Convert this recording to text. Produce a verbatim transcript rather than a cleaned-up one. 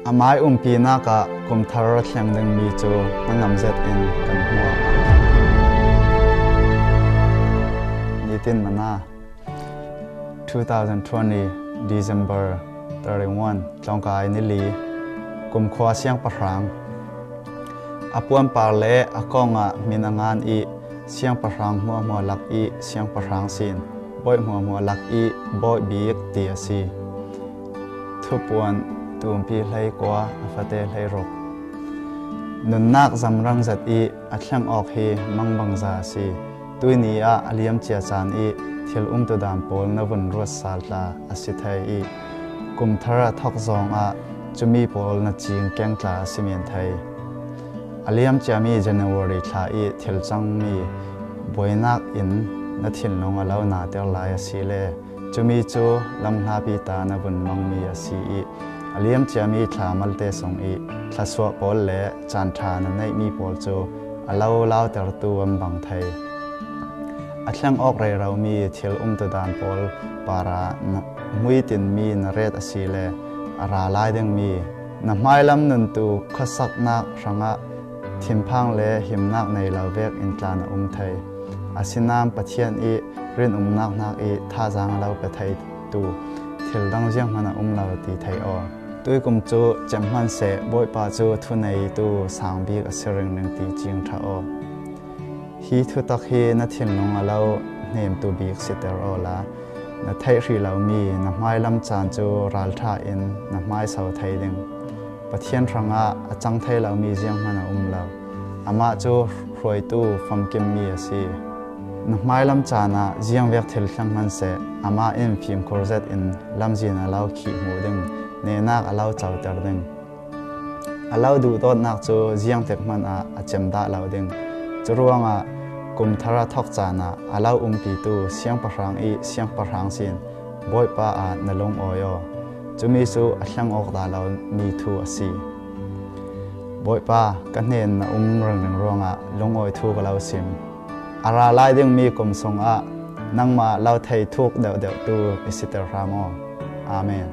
A mai umpinak ah kumthar a thleng dingmi cu hnangam zet in kan hmuh. Nitin Manna, two thousand twenty December thirty-one, tlawngkai ni li, kumkhua siangpahrang. A puanpar le a kong ah min a ngan i siangpahrang hmuahhmuah lak i siangpahrang sin, bawi hmuahhmuah lak i bawi bik ti a si. Thupuan tumpi hleikua, a fate hleiruk. Nunnak zamrang zat i a thleng awk hi mangbangza a si. Tuini ah a liamcia caan i thil umtu dan pawl na vun ruat sal tla a si thei i, kumthar a thok zong ah cumi pawl na cing keng tla a si men thei. A liamciami January thla i thil cangmi buainak in na thinlung a lo nater lai a si le, cumi cu lamhlapi ta na vun mangmi a si i, a liamciami thla malte sung i thlasuah pawl le caan ṭha na neihmi pawl cu a lo lautertu an bang thei. A thleng awk reromi thil umtu dan pawl parah na hmuitinmi na ret a si le, a ra lai dingmi na hmailam nuntu khuasaknak hrangah thinphang le himnak nei lo vek in tla na um thei. Asinain Pathian i rinumnak hnak i thazaang a lo pe theitu thil dang zianghman a um lo ti thei aw. Tuikum cu cem hmanh seh, Bawipa cu thuneitu sang bik a si ringring ti cing ṭha aw. Hi thutak hi na thinlung a lo hnemtu bik siter awla, na theih hrih lomi na hmailam caan cu ralṭha in na hmaisa thei ding. Pathian hrangah a cang thei lomi zianghman a um lo. Amah cu hruaitu famkimmi a si. Na hmailam caan ah ziangvek thil thleng hmanh seh, amah in fimkhur zet in lamzin a lo khih hmuh ding, nehnak a lo coter ding. A lo duhdawtnak cu ziangtik hmanh ah a cem dah lo ding. Curuangah kumthar a thok caan ah a lo umpitu siangpahrang i siangpahrang sin Bawipa ah na lungawi aw. Cumi cu a thleng awk dah lomi thu a si. Bawipa, ka hnen na um ringring ruangah lungawi thu ka lo sim. A ra lai dingmi kum sungah nangmah lo thei thuk deuhdeuhtu i siter hram aw. Amen.